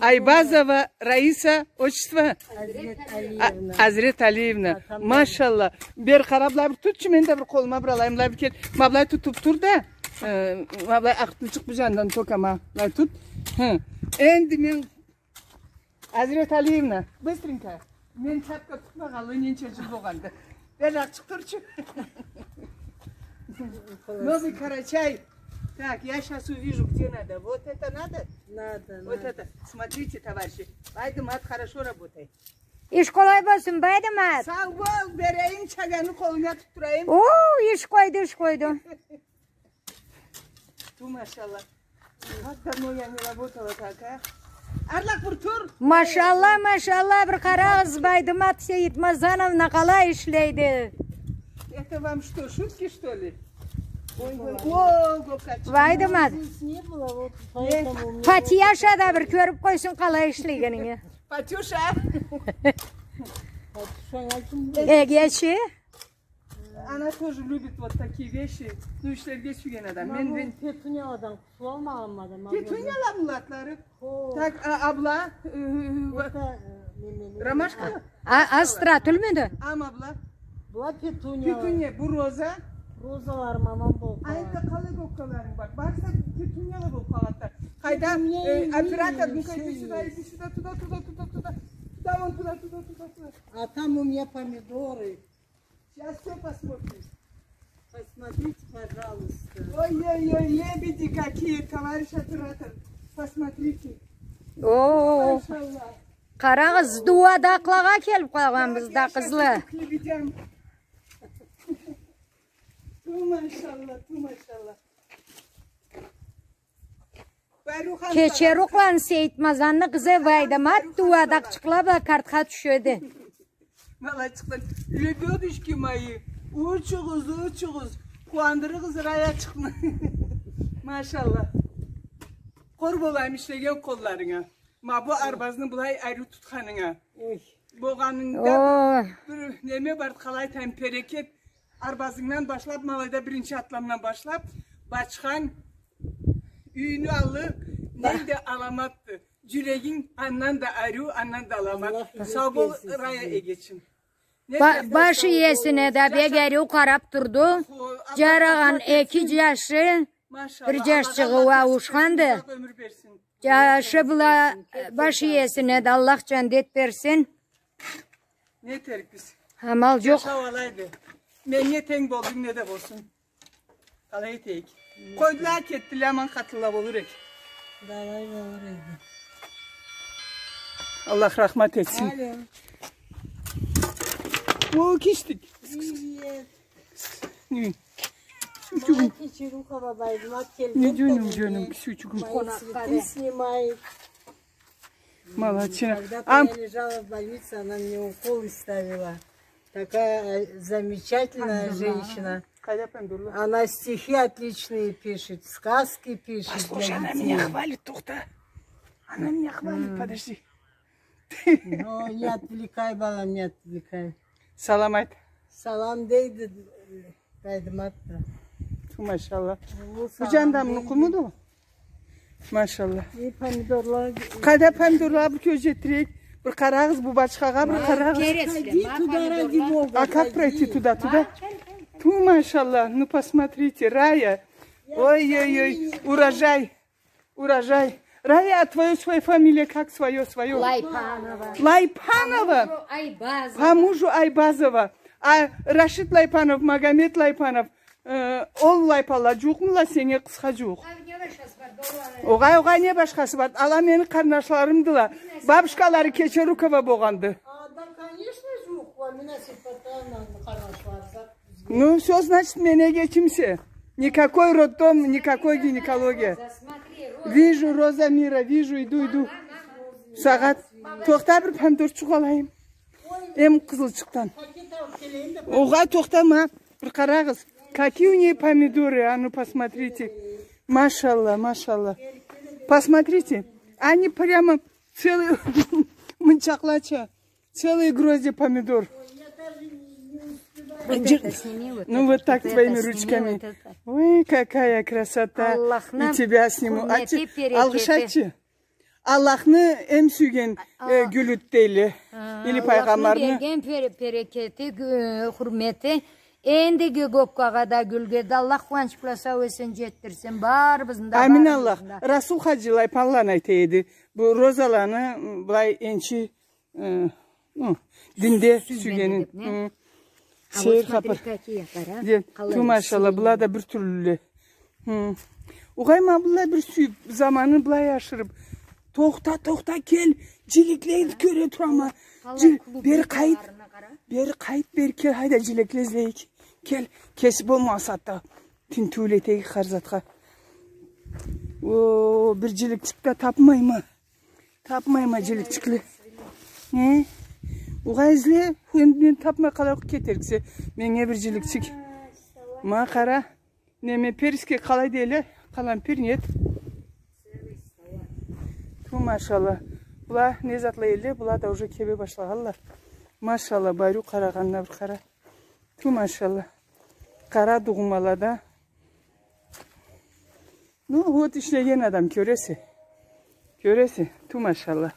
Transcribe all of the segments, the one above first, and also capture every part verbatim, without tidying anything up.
Айбазова Раиса, отчество? Азрет А-, Алиевна. Азрет Алиевна. Атам. Машалла. Бери къара, былай бир тутчу, мен да бир къолума бир алайым, былай бир кел. Ма былай тутуп тур да. Э, ма былай акътынчыкъ бу жанындан тока, ма былай тут. Хы. Энди мен Азрет Алиевна, быстренько. Мен чапка тутмагъанлы ненча жыл болгъанды. Бери акъчыкъ турчу. Новый Карачай. Так, я щас увижу, где надо. Вот это надо? Надо, вот надо. Это. Смотрите, товарищи. Байдымат, хорошо работай. Иш къолай болсун, Байдымат. Сау бол, берейим чаганы, къолунга тутдурайым. О, иш къойду, иш къойду. Ту, машалла. Как давно я не работала так, а? Арлакъ бир тур. Машалла, машалла, бир къарагъыз, Байдымат Сейитмазановна къалай ишлейди. Это вам что, шутки, что ли? Ой, ой, о, Гокачка. Байдымат. Здесь не было, вот поэтому мне... Патияша да бир кёрюп къойсун къалай ишлейгенинги. Патюша. Патюша, я ким? Эгечи. Она тоже любит вот такие вещи. Ну, ишлерге сюйген адам. Мен, мен петунияладан къутулалмагъанма да. Петунияла миллетлери. Так, а, абла, э, ромашка. А, астра тюлмюдю? Ам абла. Была петуния. Петуния, бу роза. Розаларым аман болуп къалгъан. Энди къалай болуп къалгъан, бакъ. Барысы петунияла болуп къалгъан. Къайда, э, оператор, ну-ка, иди сюда, иди сюда, туда, туда, туда, туда. Туда, вон туда, туда, туда, туда. А там у меня помидоры. Сейчас всё посмотрим. Посмотрите, пожалуйста. Ой-ой-ой, лебеди какие, товарищ оператор. Посмотрите. О, машалла. Къарагъыз, дууадакълагъа келип къалгъанбыз да, къызла. Ту машалла, ту машалла. Кечерукъланы Сейитмазанны къызы Байдымат дууадакъчыкъла бла къартха тюшеди. Малачыкъланы, лебёдочки мои, учугъуз, учугъуз, къууандырыгъыз Раячыкъны. Машалла. Къор болайым ишлеген къолларынга. Ма бу арбазны былай ариу тутханынга. Ой. Болгъанында бир неме барды, къалай айтайым, берекет. Арбазынгдан башлап, ма алайда биринчи атламдан башлап, бачханг, юйюнгю аллы, ненг да аламатды. Жюрегинг андан да ариу, андан да аламат. Сау бол, Рая эгечим. Баш иесине да бек ариу къарап турду. Жарагъан эки жашы, бир жашчыгъы ауушханды. Жашы бла баш иесине да Аллах жандет берсин. Не этерик биз? Амал жокъ. Жашау алайды. Меннге тенг болдунг, не да болсун. Къалай этейик? Къойдула, кетдиле, аман къатынла болур эк. Давай, болур эди. Аллах рахмат этсин. Алло. О, киштик. Привет. Ма Кечерукова Байдымат келген. Не, джаным, джаным, кисючигим. Мои цветы снимает. Молодчина. Когда я лежала в больнице, она мне уколы ставила. Такая, э, замечательная женщина. Она стихи отличные пишет, сказки пишет для детей. Послушай, она меня хвалит, тохта. Она меня хвалит, подожди. Ну, не отвлекай, балам, не отвлекай. Салам айт. Салам дейди, э, Байдымат да. Ту, машалла. Бу джанда муну къумуду? Машалла. Э, помидорла. Къайда помидорла, бир кёз джетдирейик. Бир къарагъыз, бу бачхагъа бир къарагъыз. Ходи туда, ради Бога, ходи. А как пройти туда, туда? Ту, машалла, ну посмотрите, Рая. Ой-ой-ой, урожай. Урожай. Рая, а твоё, своё фамилия как, своё, своё? Лайпанова. Лайпанова? По мужу Айбазова. По мужу Айбазова. А Рашид Лайпанов, Магомед Лайпанов, э, ол Лайпанла джууукъмула, сеннге къысха джууукъ? Огъай, огъай, не башхасы бар? Ала мени къарнашларымдыла. Бабушкалары Кечерукова болгъанды. А, да, конечно, джууукъла, мына Сепетовнаны къарнашлары. Ну, всё, значит, мен эгечимсе. Никакой роддом, никакой гинекология. Вижу, Роза мира, вижу, иду, иду. Сагъат. Тохта, бир помидорчукъ алайым. Эм къызылчыкъдан. Огъай, тохтама. Бир къарагъыз. Какие у неё помидоры, а ну посмотрите. Машалла, машалла. Посмотрите. Они прямо целый мынчакълача. Целые грозди помидор. Ну, вот так, твоими ручками. Ой, какая красота. И тебя сниму. Алгъыш айтчы. Аллахны эм сюйген, э, гюлюдю дейле. Или Аллахны пайгъамбарны берген берекети, э, хурмети. Эндиги гоккагъа да, гюлге да Аллах къууанч бла сау-эсен жетдирсин барыбызны да. Амин, Аллах. Расул хаджи былай палланы айта эди. Бу розаланы, м, былай энчи, э, ну, динде сюйгенин. Сейир хапар. Ту, машалла, была да бир тюрлюле. Угъай, ма былай бир сюйюп, заманын былай ашырып. Тохта, тохта, кел, жиликле кёре турама. Бери къайт, бери къайт, бери кел, хайда, жиликле излейик. Кел, кеси болмаса да, тинтиу этейик хар затха. О, бир жиликчик да тапмайма. Тапмайма жиликчикле. Э? Угъай, изле, ху, энди мен тапмай къалай окъ кетериксе. Менге бир жиликчик. Ма къара. Неме, персикге къалай дейле? Къалампир, нет? Ту, машалла. Была не затла эдиле, была да уже кебе башлагъанла. Машалла, бариу къарагъанына бир къара. Ту, машалла. Къара дугъумала да. Ну, вот ишлеген адам, кёресе. Кёресе, ту, машалла.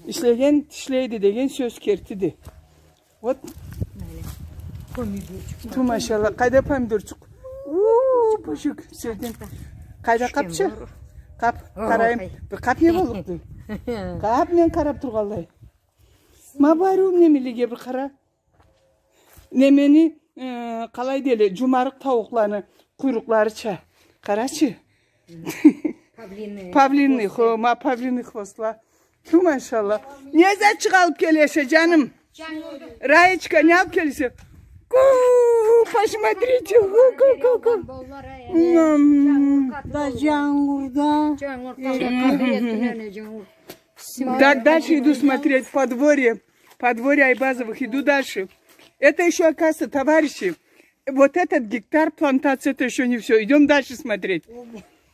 Ишлеген тишлейди деген сёз кертиди. Вот. Ту, машалла, къайда помидорчукъ? Уу, пушук, сёзден. Къайда къапчы? Къап, къарайым. Бир къап не боллукъду? Къап, мен къарап тургъанлай. Ма бариу немелеге бир къара. Немени, э, къалай дейле, джумарыкъ таукъланы къуйрукъларыча. Къарачы. Павлинный. Павлинный, хо, ма павлинный хвостла. Ту, машалла. Не затчыкъ алып келесе, джаным? Раечка, не алып келесе? Ку, посмотрите, ку, ку, ку, ку. Да, джангурда. Да, дальше иду смотреть подворье. Подворье Айбазовых, иду дальше. Это ещё, оказывается, товарищи, вот этот гектар плантации, это ещё не всё. Идём дальше смотреть.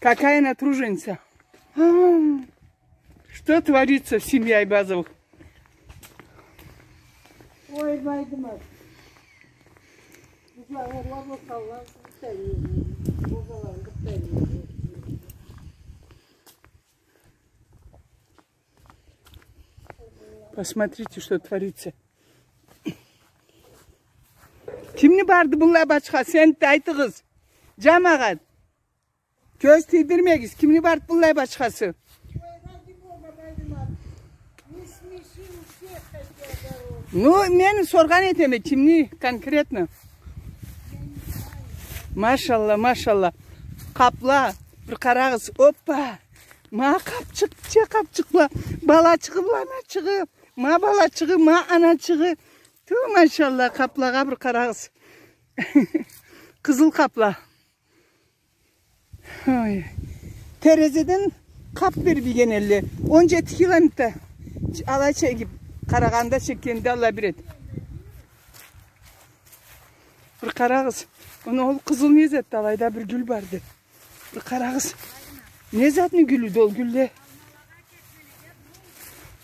Какая она труженица. А, что творится в семье Айбазовых? Ой, Байдымат. Посмотрите, что творится. Кимни барды быллай бачха, сен да айтыгъыз. Джамагъат. Кёз тийдирмегиз, кимни барды быллай бачхасы. Ну, мен соргъан этеме, кимни конкретно. Машалла, машалла. Къапла, бир къарагъыз. Оппа. Ма къапчыкъ, че къапчыкъла. Балачыгъы бла аначыгъы. Ма балачыгъы, ма аначыгъы. Ту, машалла, къаплагъа бир къарагъыз. Къызыл къапла. Ой. Терезеден къап берип ийген элле. Он джети километр. Алай чегип, къарагъанда, чекгенде Аллах бир эт. Бир къарагъыз. Оноу ол къызыл не затды, алайда бир гюл барды. Бир къарагъыз. Не затны гюлюдю ол гюлле?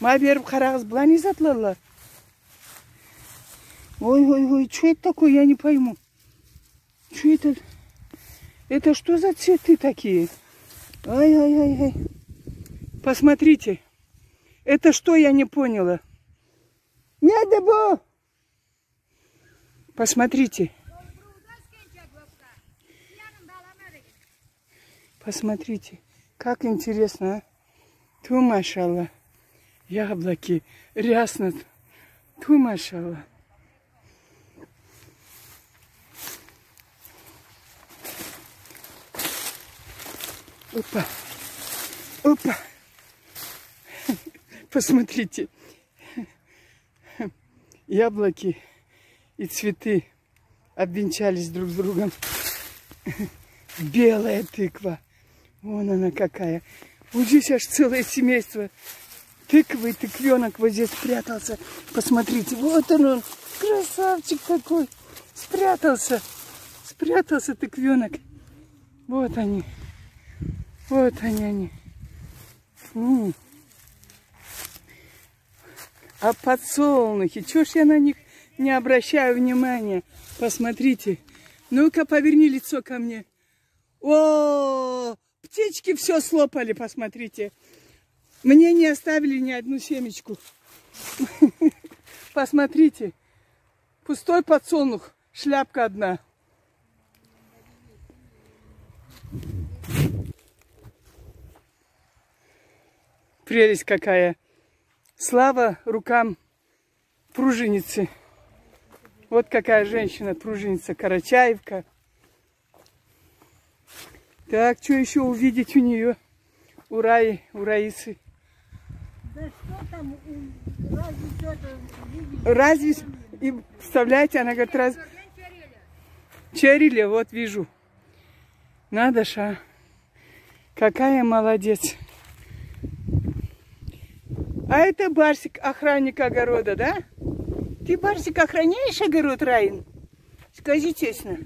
Ма бери бир къарагъыз, была не затлалла? Ой, ой, ой, чё это такое, я не пойму. Чё это? Это что за цветы такие? Ай, ай, ай, ай. Посмотрите. Это что, я не поняла? Не, да бу! Посмотрите. Посмотрите, как интересно, а? Ту, машалла. Яблоки, рясный. Ту, машалла. Опа. Опа. Посмотрите. Яблоки и цветы обвенчались друг с другом. Белая тыква. Вон она какая. Вот здесь аж целое семейство. Тыквы, тыквёнок вот здесь спрятался. Посмотрите, вот он, он. Красавчик такой. Спрятался. Спрятался тыквёнок. Вот они. Вот они, они. М. А подсолнухи? Чё ж я на них не обращаю внимания? Посмотрите. Ну-ка, поверни лицо ко мне. О, птички всё слопали, посмотрите. Мне не оставили ни одну семечку. Посмотрите. Пустой подсолнух. Шляпка одна. Прелесть какая. Слава рукам пруженицы. Вот какая женщина-пруженица, карачаевка. Так, что еще увидеть у нее? У Раи, у Раисы. Да что там, у- разве что это видишь? Разве с- и представляете, она говорит, раз... Черили, вот вижу. Надо ж, а. Какая молодец. А это Барсик, охранник огорода, да? Ты, Барсик, охраняешь огород, Раин? Скажи честно.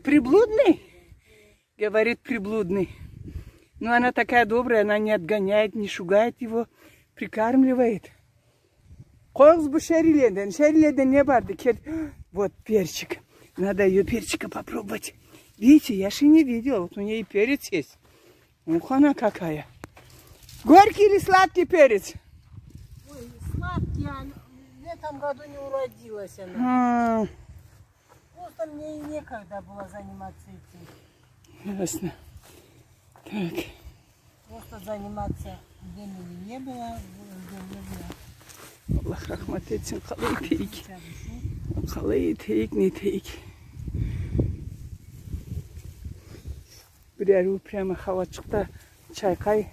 Приблудный? Говорит, приблудный. Но она такая добрая, она не отгоняет, не шугает его, прикармливает. Къоюгъуз бу шериледен. Шериледе не барды? Кел. Вот перчик. Надо её перчика попробовать. Видите, я ж и не видела. Вот у нее и перец есть. Ух, она какая. Горький или сладкий перец? Ой, сладкий, а в этом году не уродилась она. А. Просто мне и некогда было заниматься этим. Ясно. Так. Просто заниматься времени не было, было, было. Аллах рахмат этсин, къалай этейик. Къалай этейик, не этейик. Бир ариу прямо хауачыкъда чайкъай,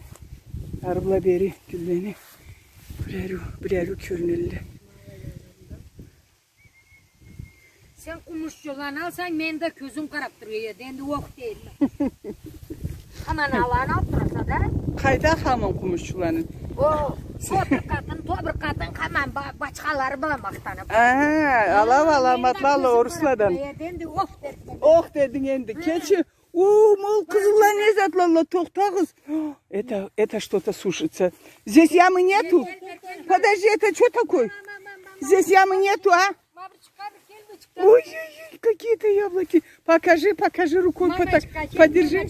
ары бла бери гюллени. Бир ариу, бир ариу кёрюнелле. Сен къумуччуланы алсанг, мен да кёзюм къарап тура эди, энди окъ дейме. Хаман аланы алып тураса да. Къайда хаман къумуччуланы? О, то бир къатын, то бир къатын хаман ба-, бачхалары бла махтанып. А, ала аламатла ала орусладан. Энди окъ дедим. Окъ дединг энди. Кечи, о, мол къызылла, не затла, тохтагъыз. Это, это что-то сушится. Здесь ямы нету? Подожди, это чё такой? Здесь ямы нету, а? Ой-ой-ой, какие-то яблоки. Покажи, покажи рукой, подержи.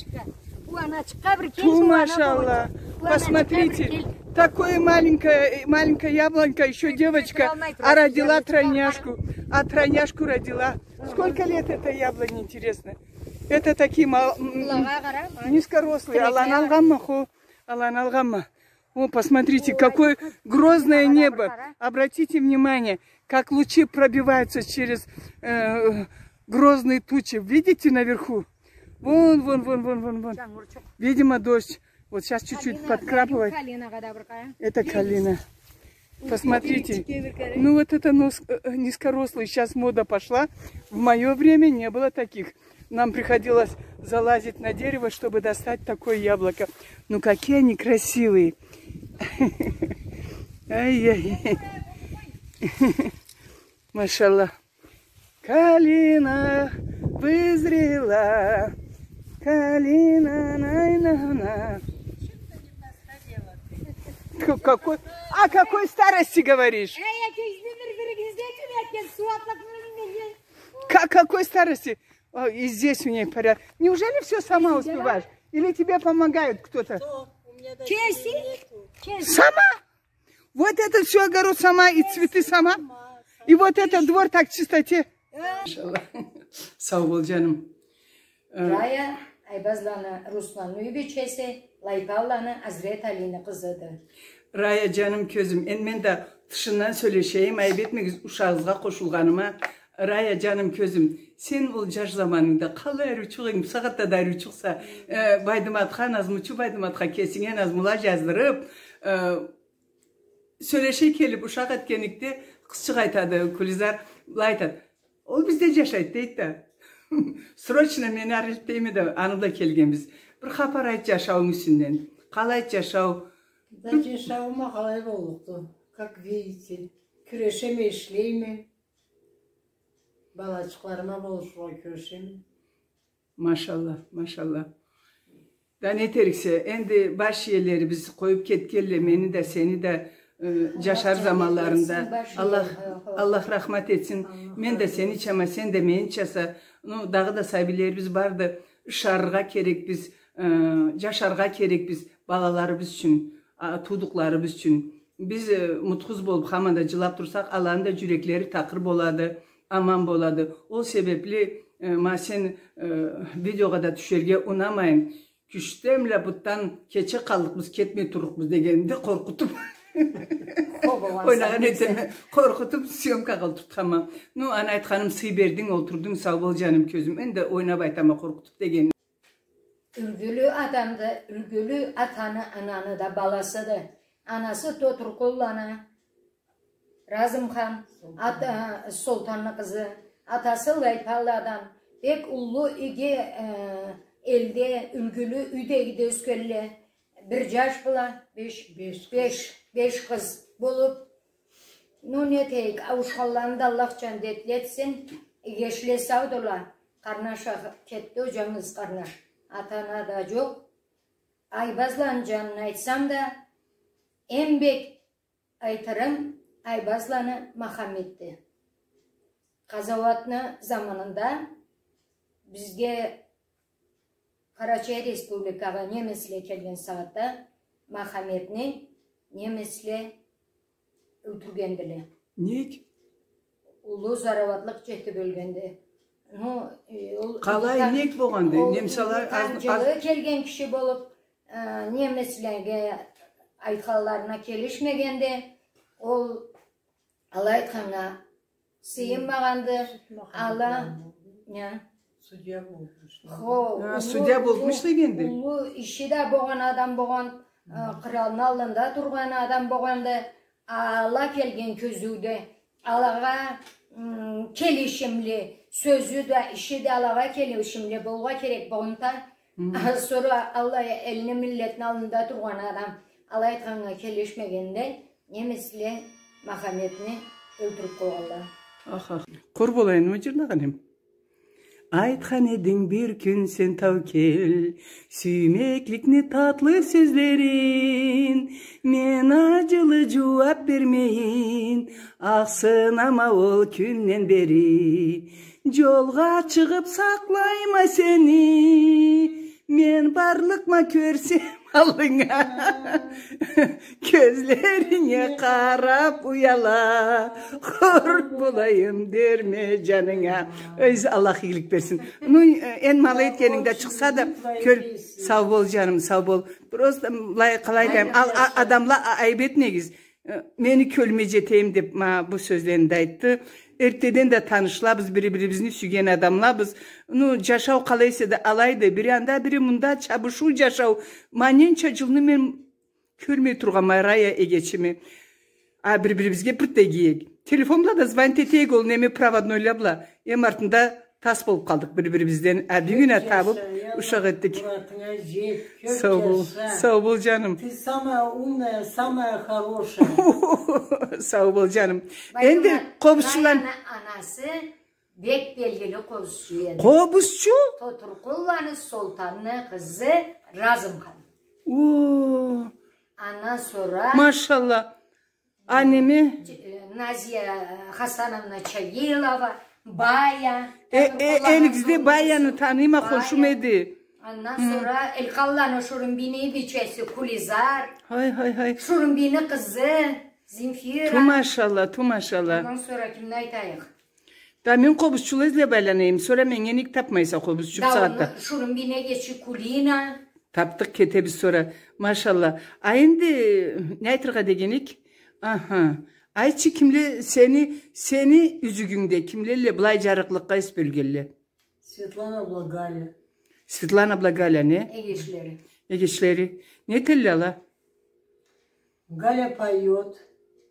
Ту, машалла. Посмотрите, такое маленькое, э, маленькая яблонька, ещё девочка, а родила тройняшку. А тройняшку родила. Сколько лет этой яблоне, интересно? Это такие мал-, м, м, низкорослые. Аланы алгъанма, хо. Аланы алгъанма. О, посмотрите, какое грозное небо. Обратите внимание, как лучи пробиваются через, э, грозные тучи. Видите наверху? Вон, вон, вон, вон, вон, вон. Видимо, дождь. Вот сейчас чуть-чуть подкрапывает. Это калина. Посмотрите. Ну вот это нос-, э, э, низкорослый. Сейчас мода пошла. В моё время не было таких. Нам приходилось залазить на дерево, чтобы достать такое яблоко. Ну какие они красивые. Ай-яй-яй. Машалла. Калина вызрела. Калина, най-на-на. К-, какой, а какой старости говоришь? Эй, я тебе изменил, перегрызеть, я тебе суатлак. Ка-, какой старости? О, и здесь у ней порядок. Неужели всё сама успеваешь? Или тебе помогает кто-то? Кеси? Сама? Вот это всё огород сама, и цветы сама. И вот этот двор так в чистоте. Машалла. Сау бол, джаным. Э, Рая Айбазланы, Русланны юй бийчеси, Лайпауланы Азрет Алини къызыды. Рая, джаным, кёзюм, энди мен да тышындан сёлешейим, айып этмегиз ушагъызгъа къошулгъаныма. Рая, джаным, кёзюм, сен ол джаш заманынгда къалай ариучукъ эдинг, бусагъатда да ариучукъса, э, Байдыматха, назмучу Байдыматха кесинге назмула джаздырып, э, сёлеше келип, ушакъ этгенликде, къызчыкъ айтады, Кулизар, былай айтады. Ол бизде джашайды, дейди да. Срочно мени арылт дейме да, аны бла келгенбиз. Бир хапар айт джашауунг юсюнден. Къалайды джашау? Да, джашауум а къалай боллукъду? Как видите, кюрешеме, ишлейме. Балачыкъларыма болушургъа кюрешеме. Машалла, машалла. Да не этериксе, энди баш иелерибиз къоюп кетгенле мени да, сени да, э, джашар заманларында. Аллах, Аллах рахмат этсин. Мен да сеничама, сен да меничаса. Ну, дагъыда сабийлерибиз барды. Ышарыргъа керекбиз, э, джашаргъа керекбиз балаларыбыз ючюн. а, туудукъларыбыз ючюн. Биз, э, мутхуз болуп, хаманда джылап турсакъ, аланы да джюреклери такъыр болады, аман болады. Ол себепли, э, ма сен, э, видеогъа да тюшерге унамайын. Кючден бла бутдан кече къаллыкъбыз, кетмей турлукъбуз дегенинде къоркъутуп. Ойнагъан этеме, къоркъутуп съёмкагъа олтуртханма. Ну, аны айтханым, сый бердинг, олтурдунг, сау бол, джаным, кёзюм. Энди ойнап айтама къоркъутуп дегенин. Юлгюлю адамды, юлгюлю атаны, ананы да баласыды. Анасы Тотуркъулланы, Разымхан, ат-, э, Солтанны къызы, атасы Лайпалладан, бек уллу иги, э, элде юлгюлю юйдегиде ёсгенле, бир джаш бла беш, беш, беш къыз болуп, ну, не этейик, ауушханланы да Аллах джандетли этсин, эгечле саудула, къарнаш а кетди, ол джангыз къарнаш, ата-ана да джокъ. Айбазланы джанын айтсам да, эм бек айтырым Айбазланы Махаметди. Къазауатны заманында бизге, Къарачай Республикагъа немецле келген сагъатда, Махаметни немецле ёлтюргендиле. Нек? Уллу зарауатлыкъ джетип ёлгенди. Ну, э, ол... Къалай, нек болгъанды? Немцала... Италиядан джылы келген киши болуп, э, немецлеге айтханларына келишмегенди. Ол, алай айтханнга, сыйынмагъанды. Ала, не? Судья болмуш. Хо, уллу, судья болмуш дегенди. Уллу иши да болгъан адам болгъан, э, къралны аллында тургъан адам болгъанды. Ала келген кёзюуде, алагъа, м, келишимли, сёзю да, иши да алагъа келишимли болгъа керек болгъанда, а, сора аллай элни, миллетни аллында тургъан адам алай айтханнга келишмегенде, немецле Махаметни ёлтюрюп къойгъанла. Ах, ах. Къур болайынмы джырлагъаным? Айтхан эдинг бир кюн сен, таукел, сюймекликни татлы сёзлерин. Мен аджылы джууап бермейин, ахсынама ол кюнден бери. Джолгъа чыгъып сакълайма сени, мен барлыкъма кёрсем аллынга. Кёзлеринге къарап уяла, къур болайым дерме джанынга. Ой, Аллах игилик берсин. Ну, э, энди ма алай этгенинг да чыкъса да, кёл, сау бол, джаным, сау бол. Просто, м, былай, къалай дейим, а-, адамла а-, айып этмегиз. Э, мени кёлюме джетейим деп, ма, бу сёзлени да айтды. Эртдеден да танышлабыз, бири-бирибизни сюйген адамлабыз. Ну, джашау къалай эсе да алайды. Бири анда, бири мында, чабышыу джашау. Ма ненча джылны мен кёрмей тургъанма Рая эгечими. А бир-бирибизге бир да игиек. Телефон бла да звонить этейик, ол неме, проводнойла бла. Эм артында тас болуп къалдыкъ бир-бирибизден. А бюгюн а табып, ушакъ этдик. Сау бол, сау бол, джаным. Ты самая умная, самая хорошая. Сау бол, джаным. Энди къобузчуланы анасы бек белгили къобузчу эди. Къобузчу? Тотуркъулланы Солтанны къызы Разымхан. О. Андан сора... Машалла. А неме? Дж-, э, Назия Хасановна Чагилова, Бая. Э, э, Элигизде Баяны таныйма, хоншум эди. Андан сора Элкъалланы Шурумбийни бийчеси Кулизар. Хай, хай, хай. Шурумбийни къызы Земфира. Ту машалла, ту машалла. Андан сора кимни айтайыкъ? Да мен къобузчула излеп айланайым, сора меннге ник тапмайса къобузчу бусагъатда? Шурумбийни эгечи Кулина. Тапдыкъ, кетебиз сора. Машалла. А энди не айтыргъа дегенек? Аха. Айтчы, кимле сени, сени юзюгюнгде кимлелле былай джарыкълыкъгъа эс бёлгенле? Светлана бла Галя. Светлана бла Галя, не? Эгечлери. Эгечлери. Не этелле ала? Галя поёт,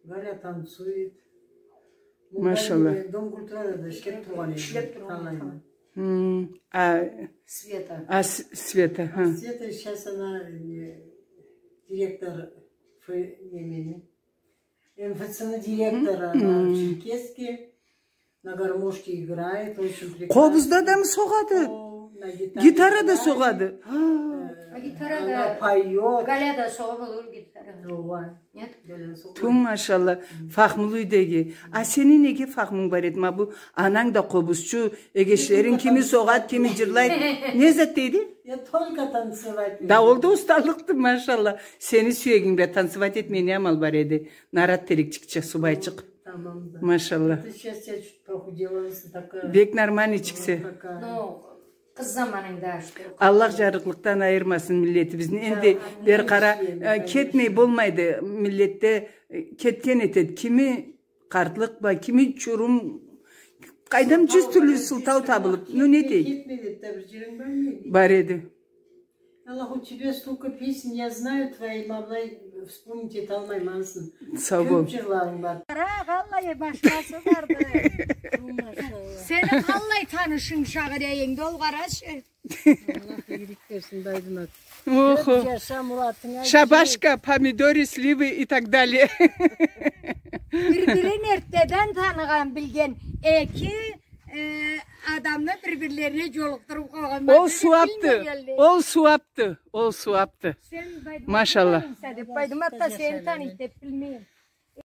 Галя танцует. Машалла. Дом культурада да ишлеп тургъан эди. Ишлеп тургъан эди. Хм, а Света. А С-, Света, ха. Света сейчас она, э, директор ф-, немени, МФЦ-ни директору, она в Черкесске. На гармошке играет, очень прекрасно. Къобузда да мы согъады? О, на гитаре играет. Гитара да согъады. Э, а гитара да, она поёт. Галя да согъа болур гитара. Ооба. Нет? Галя согъа. Ту машалла, фахмулу юйдеги. А сени неге фахмунг бар эди? Ма бу ананг да къобузчу, эгечлеринг кими согъады, кими джырлайды. Не зат дейди? Я только танцевать умею. Да, ол да усталыкъды, машалла. Сени сюегинг бла танцевать этмей не амал бар эди? Нарат терекчикча, субайчыкъ. Тамам да. Машалла. Это сейчас я чуть похудела, такая. Бек нормальныйчыкъса. Ну, къыз заманынгда ашты. Аллах джарыкълыкъдан айырмасын миллетибизни. Энди бери къара, э, кетмей болмайды. Миллетде, э, кетген этеди. Кими къартлыкъ бла, кими чурум, къайдам, джюз тюрлю сылтау табылыб. Ну, не дейик? Бар эди. Аллах, у тебя столько песен, я знаю твои, ма былай вспомнить эталмайма ансы. Сау бол. Кёб джырларынг бар. Къара, къаллай башхасы барды. Сени къаллай танышынг, шагъыренгде ол, къарачы. Аллах игилик берсин, Байдымат. Охо. Кёб джаша, муратынга джет. Шабашка, помидоры, сливы и так далее. Бир-бирин эртдеден таныгъан, билген эки, э, адамны бир-бирлерине джолукъдуруб къойгъан. Ол сууабды. Ол сууабды. Ол сууабды. Машалла. Байдымат да сени таныйды деб билмейме.